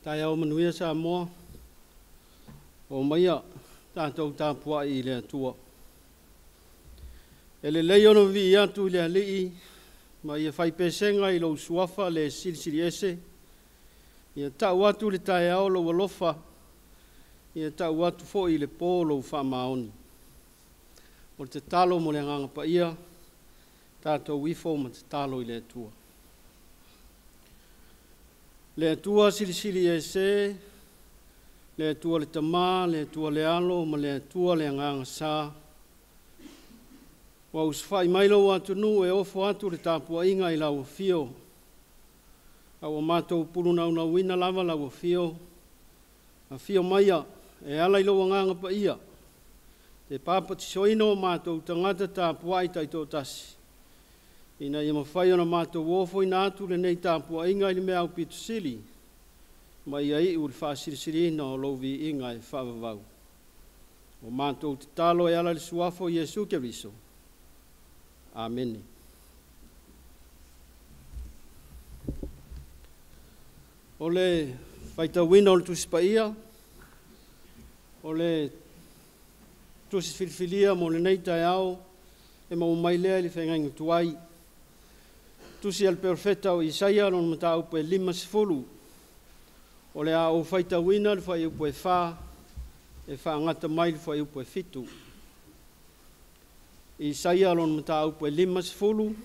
Taeao manuia Samoa, o maia tatou tapuai i le Atua. E lelei ona vivii atu i le Alii ma ia fai pesega i lou suafa le Silisili Ese, ia tau atu le taeao lou alofa, ia tau atu foi i le po lou faamaoni. O le tatalo mo le Agaga Paia, tatou ifo ma tatalo i le Atua. Le Atua Silisili Ese, le Atua le Tama, le Atua le Alo ma le Atua le Agaga Sa, ua usufai mai lou atunuu e ofo atu le tapuaiga i lau afio, a ua matou pulunaunauna lava lau afio, afio maia e ala i lou Agaga Paia, le papatisoina o matou tagata tapuai taitoatasi, ina ia mafai ona matou ofoina atu lenei tapuaiga i le mea aupito sili, ma ia iu le faasilisiliina o lou viiga e faavavau. O matou tatalo e ala i le suafa o Iesu Keriso. Amene. O le faitauina o le Tusi Paia, o le Tusi Filifilia mo lenei taeao, e maua mai lea i le feagaiga tuai. Tusi a le Perofeta o Isaia, lona mataupu e 50. O le a ou faitauina le fuaiupu e 4 e faagata mai le fuaiupu e 7. Isaia lona mataupu e 50,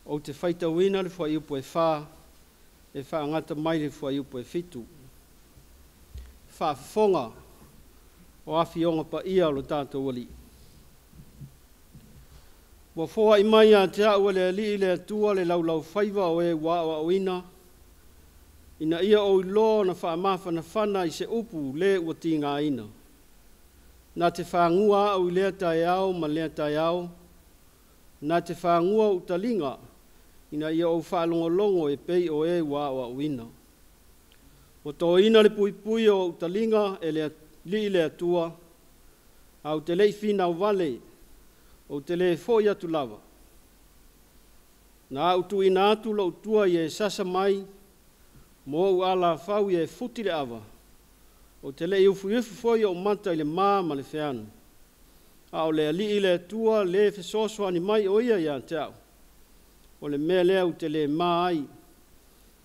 ou te faitauina le fuaiupu e 4 e faagata mai le fuaiupu e 7. Faafofoga o afioga paia o lo tatou Alii. Ua foai mai ia te au e le Alii le Atua le laulaufaiva o e ua aoaoina, ina ia ou iloa ona faamafanafana i se upu le ua tigaina. Na te fagua au i lea taeao ma lea taeao, na te fagua ou taliga, ina ia ou faalogologo e pei o e ua aoaoina. Ua toina le puipui o ou taliga e le Alii le Atua, ae ou te le i finau vale, ou te le foi atu lava. Na au tuuina atu lou tua ia e sasa mai, ma ou alafau ia e futi le ava, ou te le i ufiufi foi ou mata i le ma ma le feanu, a o le Alii le Atua le fesoasoani mai o ia ia te au. O le mea lea ou te le ma ai,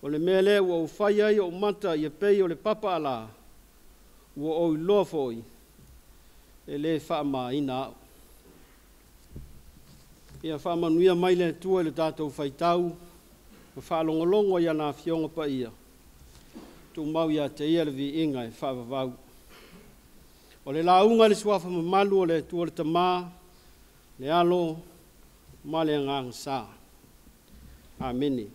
o le mea lea ua ou fai ai ou mata ia pei o le papa ala, ua ou iloa foi e le faamaina au. Ia faamanuia mai le Atua i le tatou faitau ma faalogologo i ana afioga paia, tumau ia te ia le viiga e faavavau. O le lauga i le suafa mamalu o le Atua le Tama, le Alo ma le Agaga Sa. Amene.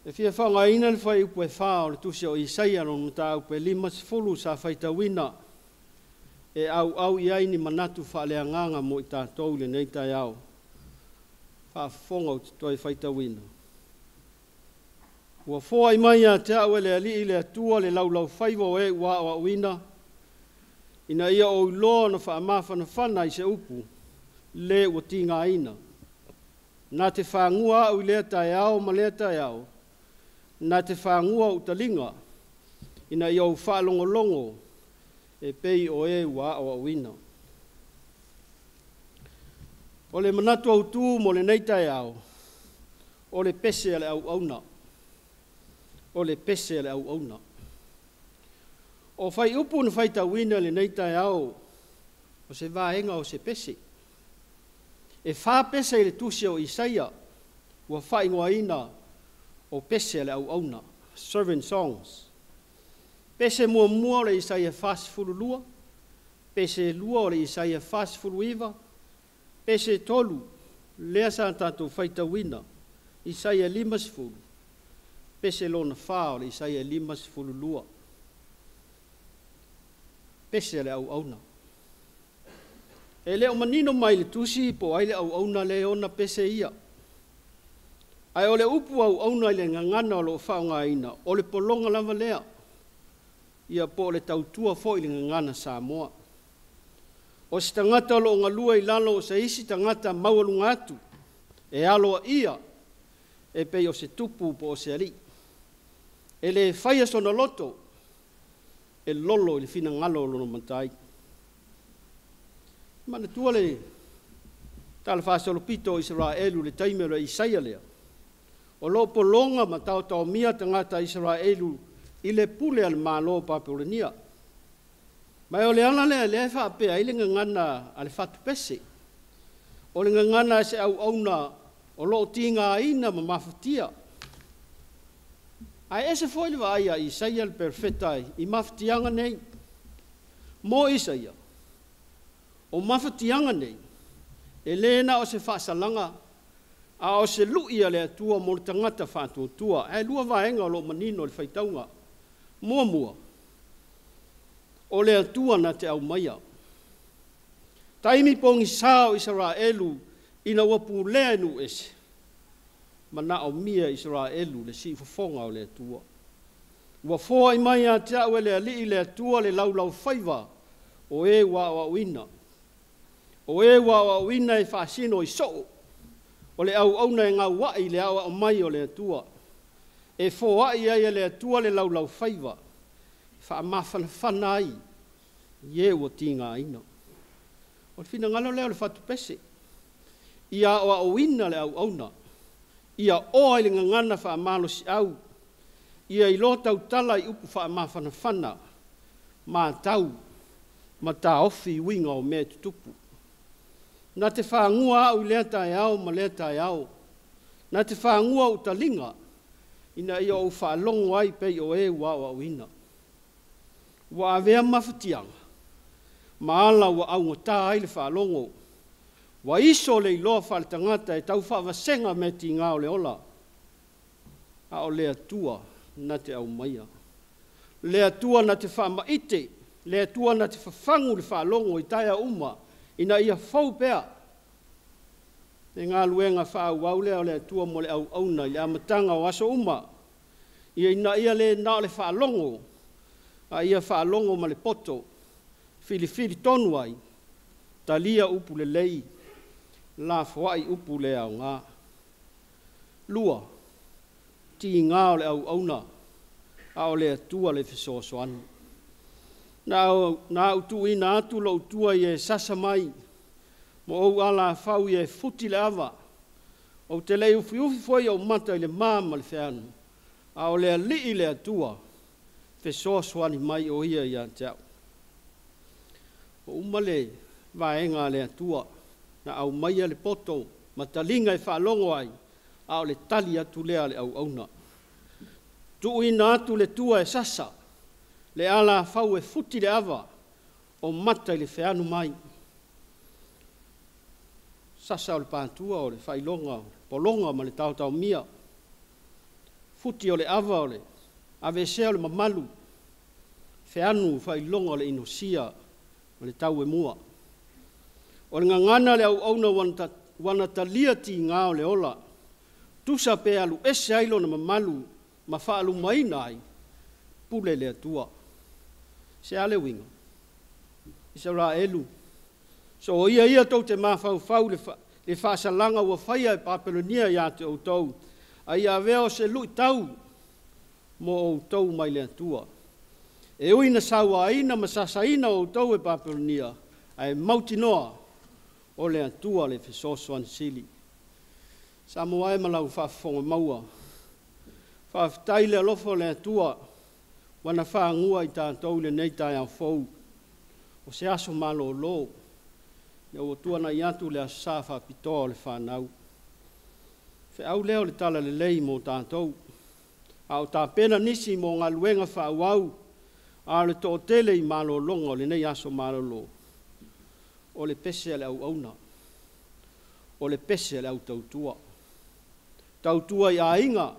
E fia faaaogaina le fuaiupu e 4 o le tusi o Isaia lona mataupu e 50 sa faitauina e auau i ai ni manatu faaleagaga mo i tatou i lenei taeao. Faafofoga ou te toe faitauina. Ua foai mai ia te au e le Alii le Atua le laulaufaiva o e ua aoaoina, ina ia ou iloa ona faamafanafana i se upu le ua tigaina. Na te fagua au i lea taeao ma lea taeao, na te fagua ou taliga, ina ia ou faalogologo e pei o e ua aoaoina. O le manatu autu mo lenei taeao, o le pese a le auauna. O le pese a le auauna. O fuaiupu na faitauina i lenei taeao, o se vaega o se pese. E 4 pese i le tusi o Isaia ua faaigoaina o pese a le auauna, servant songs. Pese muamua o le Isaia 42, pese 2 o le Isaia 49, pese 3 lea sa tatou faitauina, Isaia 50, Pese lona 4 o le Isaia 52. Pese le auauna. E le o manino mai le tusi po ai le auauna le ona pese ia. Ae o le upu auauna i le gagana o loo faaaogaina, o le pologa lava lea. Ia po o le tautua foi i le gagana Samoa. O se tagata o loo galue i lalo o se isi tagata maualuga atu, e aloaia e pei o se tupu po o se alii. E le faia sona loto, e lolo i le finagalo o lona matai. Manatua le talafaasolopito o Isaraelu i le taimi o le Isaia lea, o loo pologa ma taotaomia tagata Isaraelu i le pule a le Malo o Papulenia. Ma o le ala lea lea e faapea ai le gagana a le fatupese. O le gagana e se auauna o loo tigaina ma mafatia. Ae ese foi le vaai a Isaia le perofeta i mafatiaga nei. Mo Isaia, o mafatiaga nei, e le na o se faasalaga, a o se lui a le Atua mo le tagata faatuatua. Ae lua vaega o loo manino le faitauga. Muamua, o le Atua na te aumaia. Taimi pogisa o Isaraelu ina ua pulea e nuu ese, manaomia Isaraelu le siufofoga o le Atua. Ua foai mai ia te au e le Alii le Atua le laulaufaiva o e ua aoaoina. O e ua aoaoina e faasino i soo, o le auauna e gauai le aoao mai o le Atua. E foai ai e le Atua le laulaufaiva, faamafanafana ai i e ua tigaina. O le finagalo lea o le fatupese, ia aoaoina le auauna, ia oa i le gagana faamalosiau, ia iloa tautala i upu faamafanafana, matau ma taofi uiga o mea e tutupu. Na te fagua au i lea taeao ma lea taeao, na te fagua ou taliga, ina ia ou faalogo ai pei o e ua aoaoina. Ua avea mafatiaga, ma ala ua augata ai le faalogo, ua iso le iloa faaletagata e tau faavasega mea tiga o le ola, a o le Atua na te aumaia. Le Atua na te faamaite, le Atua na te fafagu le faalogo i taeao uma, ina ia fou pea. Le galuega faaauau lea o le Atua mo le auauna i le amataga o aso uma, ia ina ia le na o le faalogo, a ia faalogo ma le poto, filifili tonu ai, talia upu lelei, lafoai upu le aoga. 2, tiga o le auauna, a o le Atua le fesoasoani. Na au tuuina atu lou tua ia e sasa mai, ma ou alafau ia e futi le ava. Ou te le ufiufi foi ou mata i le ma ma le feanu, a o le Alii le Atua, fesoasoani mai o ia ia te au. O uma le vaega a le Atua, na aumaia le poto ma taliga e faalogo ai, a o le tali atu lea a le auauna. Tuuina atu le tua e sasa, le alafau e futi le ava, o mata i le feanu mai. Sasa o le pātua o le faailoga o le pologa ma le taotaomia. Futi o le ava o le aveesea o le mamalu, feanu faailoga o le inosia ma le tauemua. O le gagana le auauna ua na talia tiga o le ola, tusa pe alu ese ai lona mamalu ma faalumaina ai, pule le Atua. Se a le uiga? Isaraelu, so ia ia tou te mafaufau le faasalaga ua faia e Papelonia ia te outou, a ia avea o se luitau mo outou mai le Atua. E ui na sauaina ma sasaina outou e Papelonia, ae mautinoa o le Atua le fesoasoani sili. Samoa e ma lau faafofoga maua, faafetai le alofa o le Atua ua na fagua i tatou i lenei taeao fou. O se aso malolo, ina ua tuanai atu le aso sa faapitoa o le fanau. Feau lea o le tala lelei mo tatou, a o tapena nisi mo galuega faaauau, a o le toatele i malologa o lenei aso malolo, o le pese a le auauna, o le pese a le au tautua. Tautua i aiga,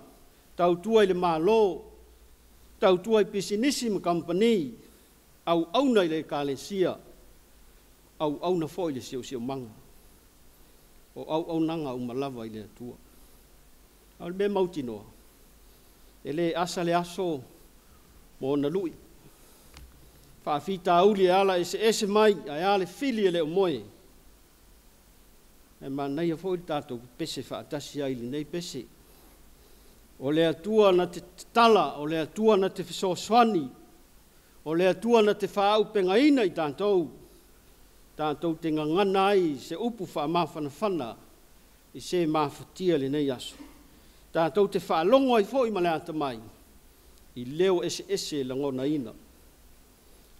Tautua i le Malo, tautua i pisinisi ma kamupani, auauna i le Ekalesia, auauna foi i le siosiomaga. O auaunaga uma lava i le Atua. A o le mea mautinoa, e le asa le aso ma ona lui, faafitauli e ala eseese mai, ae a le fili e le o moe. Ae manaia foi le tatou pepese faatasi ai i lenei pese. O le Atua na te tatala, o le Atua na te fesoasoani, o le Atua na te faaaupegaina i tatou, tatou te gagana ai se upu faamafanafana i se mafatia i lenei aso. Tatou te faalogo ai foi ma le atamai i leo eseese e lagonaina.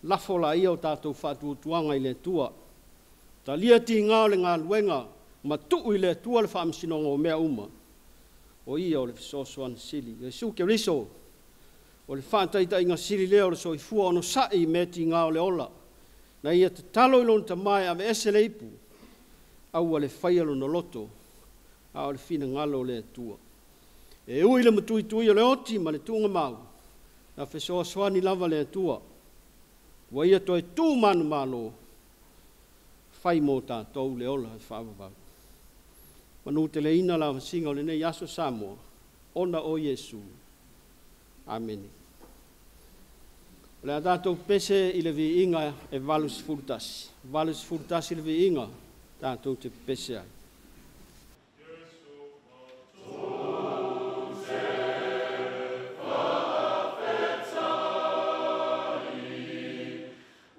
Lafo laia o tatou faatuatuaga i le Atua. Talia tiga o le galuega ma tuu i le Atua le faamasinoga o mea uma, o Ia o le fesoasoani sili. Iesu Keriso o le faataitaiga sili lea o le soifua onosai i mea tiga o le ola. Na ia tatalo i lona Tama e aveese le ipu, aua le faia lona loto, a o le finagalo o le Atua. E ui i le matuitui o le oti ma le tuugamau, na fesoasoani lava le Atua, ua ia toe tu manumalo, fai mo tatou le ola e faavavau. Manuteleina le lavasiga o lenei aso Samoa, ona o Iesu. Amene. O le a tatou pese i le viiga e 81, 81 le viiga tatou te pese ai.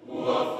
Ua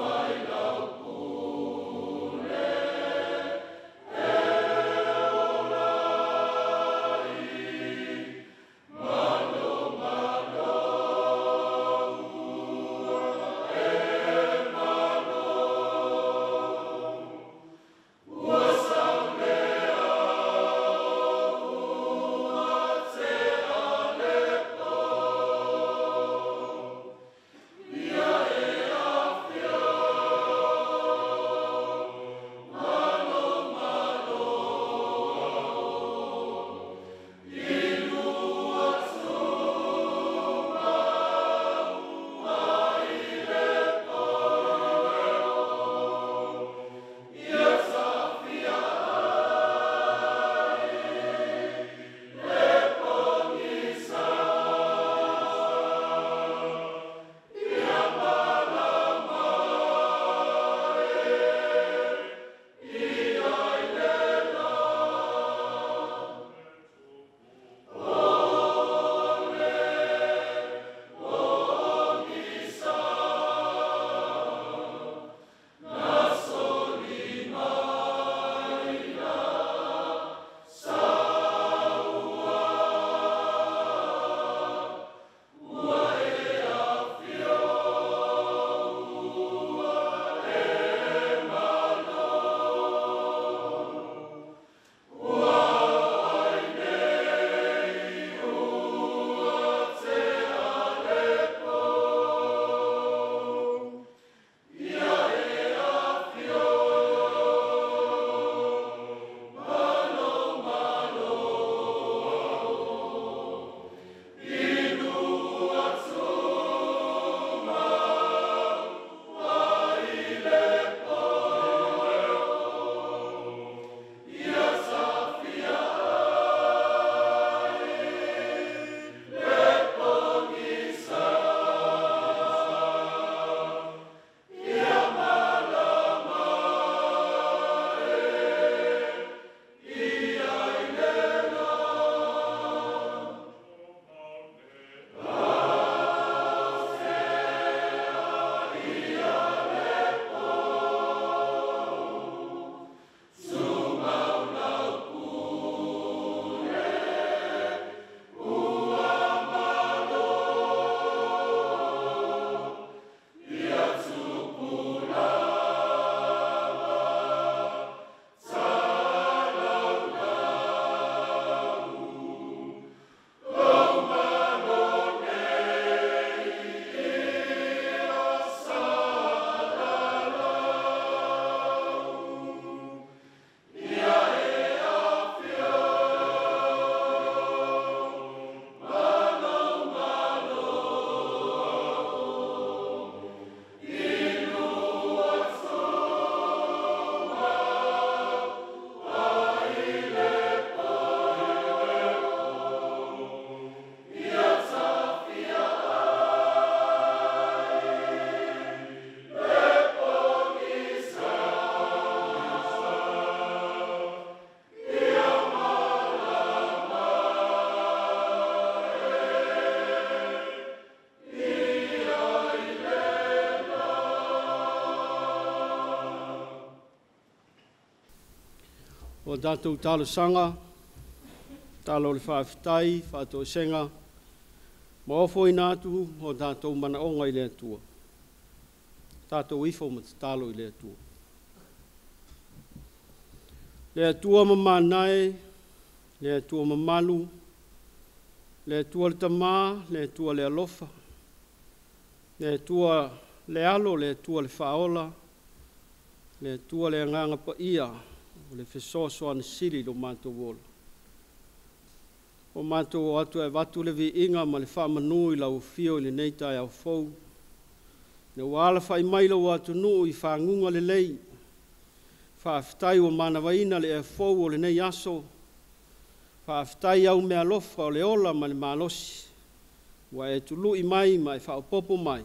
Ua tatou talosaga, talo o le faafetai, faatoesega, ma ofoina atu o tatou manaoga i le Atua. Tatou ifo ma tatalo i le Atua. Le Atua mamana e, le Atua mamalu, le Atua le Tamā, le Atua le alofa, le Atua le Alo, le Atua le Faaola, le Atua le Agaga Paia, o le fesoasoani sili i lo matou ola. Ua matou o atu e avatu le viiga ma le faamanu i lau afio i lenei taeao fou, ina ua alafai mai lou atunuu i faguga lelei. Faafetai ua manavaina le ea fou o lenei aso. Faafetai i au meaalofa o le ola ma le malosi ua e tului mai ma e faaopoopo mai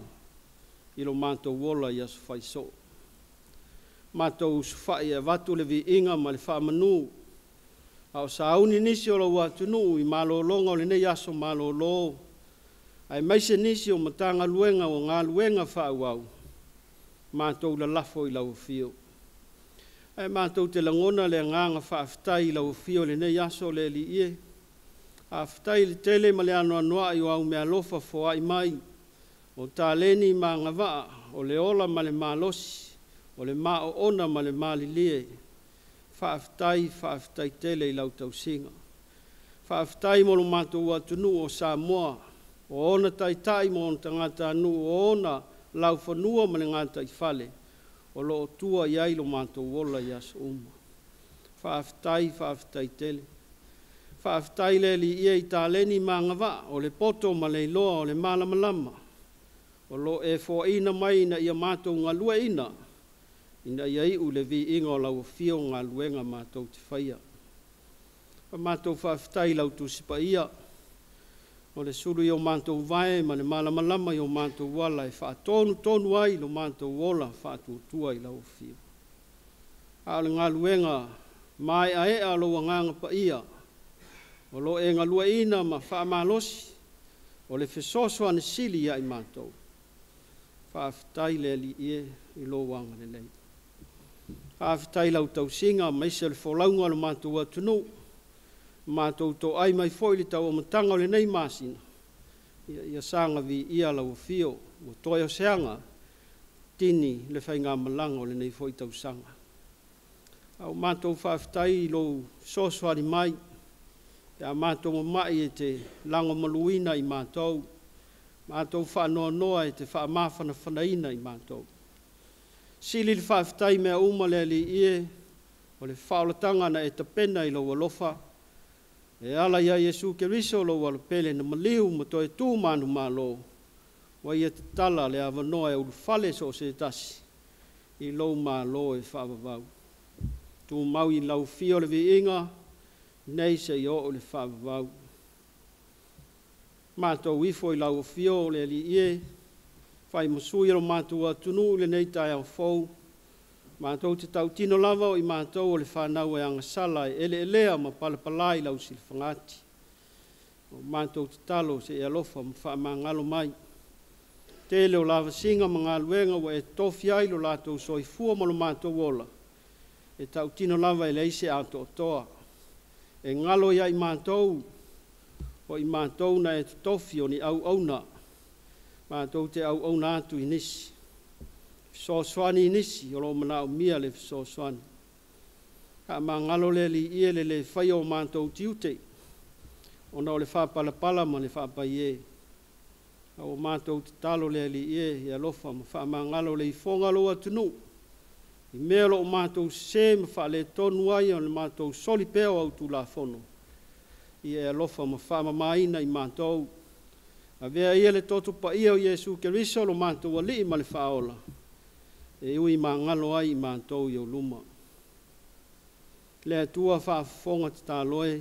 i lo matou ola i aso fai soo. Matou usufono e avatu le viiga ma le faamanu, a o sauni nisi o lou atunuu i malologa o lenei aso malolo, aemaise nisi o Matagaluega o galuega faaauau, matou lalafo i lau afio. Ae matou te lagona le agaga faafetai i lau afio i lenei aso le Alii e. Faafetai i le tele ma le anoanoai o au meaalofa foai mai, o taleni ma agavaa, o le ola ma le malosi, o le maoona ma le malilie. Faafetai, faafetai tele i lau tausiga. Faafetai mo lo matou atunuu o Samoa, o ona taitai ma ona tagatanuu, o ona laufanua ma le gataifale o lo o tua i ai lo matou ola i aso uma. Faafetai, faafetai tele. Faafetai le Alii e i taleni ma agavaa, o le poto ma le iloa o le malamalama, o lo o e foaina mai ina ia matou galueaiina, ina ia iu le viiga o lau afio o galuega matou te faia. Ua matou faafetai i lau Tusi Paia, o le sulu i o matou vae ma le malamalama i o matou ala e faatonutonu ai lo matou ola faatuatua i lau afio. A o le galuega maeaea o lou Agaga Paia, o lo o e galueaiina ma faamalosi, o le fesoasoani sili ia i matou. Faafetai le Alii e i lou agalelei. Faafetai i lau tausiga aemaise o le folauga o le matou atunuu, matou toai mai foi i le tau amataga o lenei masina, ia saga viia lau afio, ua toe o se aga, tini le faigamalaga o lenei foi tausaga. A ua matou faafetai i lou fesoasoani mai, pe a matou mamai e te lagomaluina i matou, matou faanoanoa e te faamafanafanaina i matou. Sili le faafetai i mea uma le Alii e, o le faaolataga na e tapena i lou alofa, e ala ia Iesu Keriso lou Alopele na maliu ma toe tu manumalo, ua ia tatala le avanoa e ulufale so o se tasi i lou malo e faavavau. Tumau i lau afio le viiga, nei seia oo i le faavavau. Matou ifo i lau afio le Alii e, fai ma sui o lo matou atunuu i lenei taeao fou, matou te tautino lava o i matou o le fanau e agasala e eleelea ma palapala i lau silafagati. O matou tatalo se i alofa ma faamagalo mai. Tele o lavasiga ma galuega ua e tofia ai lo latou soifua ma lo matou ola, e tautino lava e leai se atoatoa. E galo ia i matou, o i matou na e totofi o ni auauna, matou te auauna atu i nisi, fesoasoani i nisi o lo o manaomia le fesoasoani. Faamagalo le Alii e le le faia o matou tiute, ona o le faapalapala ma le faapaie. A ua matou tatalo le Alii e, ia alofa ma faamagalo le ifoga o lou atunuu, i mea o lo o matou sese ma faaletonu ai o le matou soli pea o au Tulafono, ia e alofa ma faamamaina i matou. Avea ia le toto paia o Iesu Keriso lo matou Alii ma le Faaola, e ui magalo ai i matou i ou luma. Le Atua faafofoga tatalo e,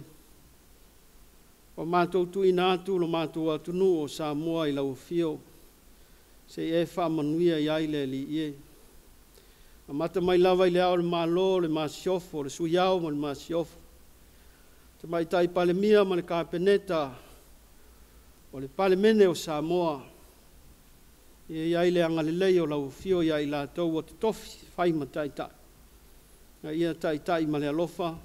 ua matou tuuina atu lo matou atunuu o Samoa i lau afio, se i e faamanuia i ai le Alii e. Amata mai lava i le Ao o le Malo, le Masiofo, le Sui Ao ma le Masiofo, Tamaitai Palemia ma le Kapeneta, o le Palemene o Samoa, ia i ai le agalelei o lau afio ia i latou ua totofi, fai ma taitai, a ia taitai ma le alofa,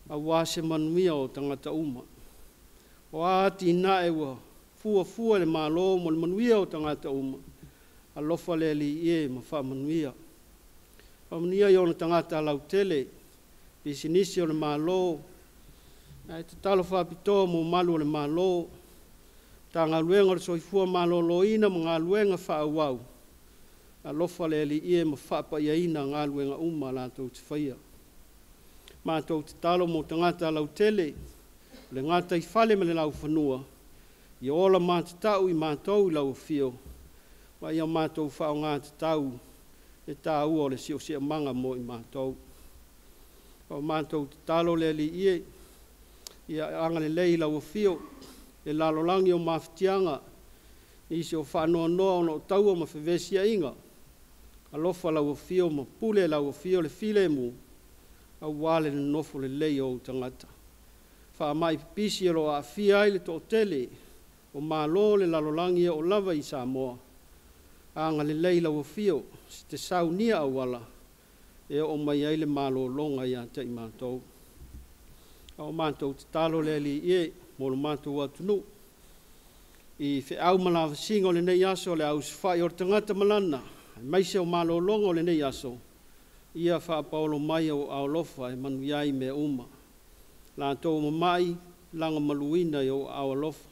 Auā se manuia o tagata uma. O a atinae ua fuafua e le Malo mo le manuia o tagata uma, alofa le Alii e ma faamanuia. Faamanuia i ona tagata lautele, pisinisi o le Malo, ae tatalo faapitoa mo malu o le Malo, Matagaluega o le Soifua Maloloina ma galuega faaauau, alofa le Alii e ma faapaiaina galuega uma latou te faia. Matou tatalo mo tagata lautele, o le gataifale ma le laufanua, ia ola matatau i matou i lau afio, ma ia matou faaaoga tatau le taua o le siosiomaga mo i matou. O matou tatalo le Alii e, ia agalelei i lau afio le lalolagi o mafatiaga, nisi o faanoanoa ona o taua ma fevesiaiga, alofa lau afio ma pule lau afio le filemu, aua le nonofo lelei o ou tagata. Faamai pipisi o lo o aafia ai le toatele o malo o le lalolagi e oo lava i Samoa, agalelei lau afio te saunia auala e oo mai ai le malologa ia te i matou. A o matou tatalo le Alii e mo lo matou atunuu, i feau ma lavasiga o lenei aso o le a usufai o le tagata ma lana, aemaise o malologa o lenei aso, ia faapaolo mai ou aao alofa e manuia ai mea uma. Latou mamai, lagamaluina i ou aao alofa,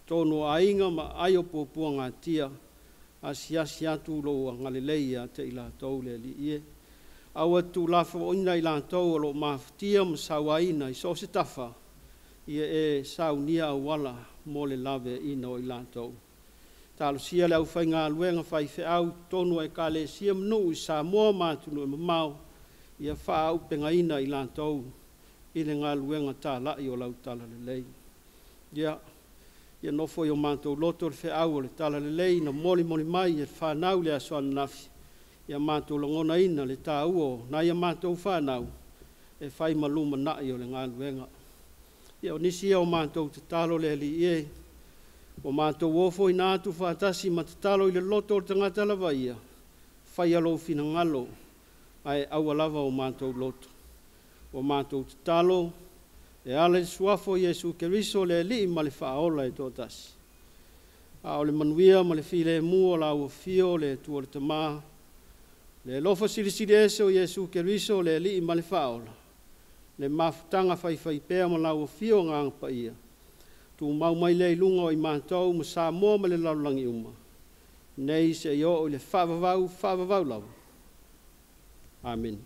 totonu o aiga ma aai o puapuagatia, asiasi atu lou agalelei ia te i latou le Alii e. Aua te tuulafoaiina i latou o lo o mafatia ma sauaina i so o se tafa, ia e saunia auala mo le laveaiina o i latou. Talosia le aufaigaluega faifeau i totonu o Ekalesia ma nuu i Samoa ma atunuu e mamao, ia faaauupegaina i latou i le galuega talai o lau talalelei. Ia nofo i o matou loto le feau o le talalelei na molimoli mai e fanau i le aso ananafi, ia matou lagonaina le taua o nai a matou fanau e fai ma lumanai o le galuega. Ia o nisi ia o matou tatalo le Alii e, ua matou ofoina atu faatasi ma tatalo i le loto o le tagata lava ia, faia lou finagalo, ae aua lava o matou loto. Ua matou tatalo e ala i le suafa o Iesu Keriso le Alii ma le Faaola e toatasi. A o le manuia ma le filemu o lau afio le Atua le Tama, le alofa silisili ese o Iesu Keriso le Alii ma le Faaola, le mafutaga faifaipea ma lau afio Agaga Paia, tumau mai lea i luga o i matou ma Samoa ma le lalolagi uma, nei seia oo i le faavavau, faavavau lava. Amene.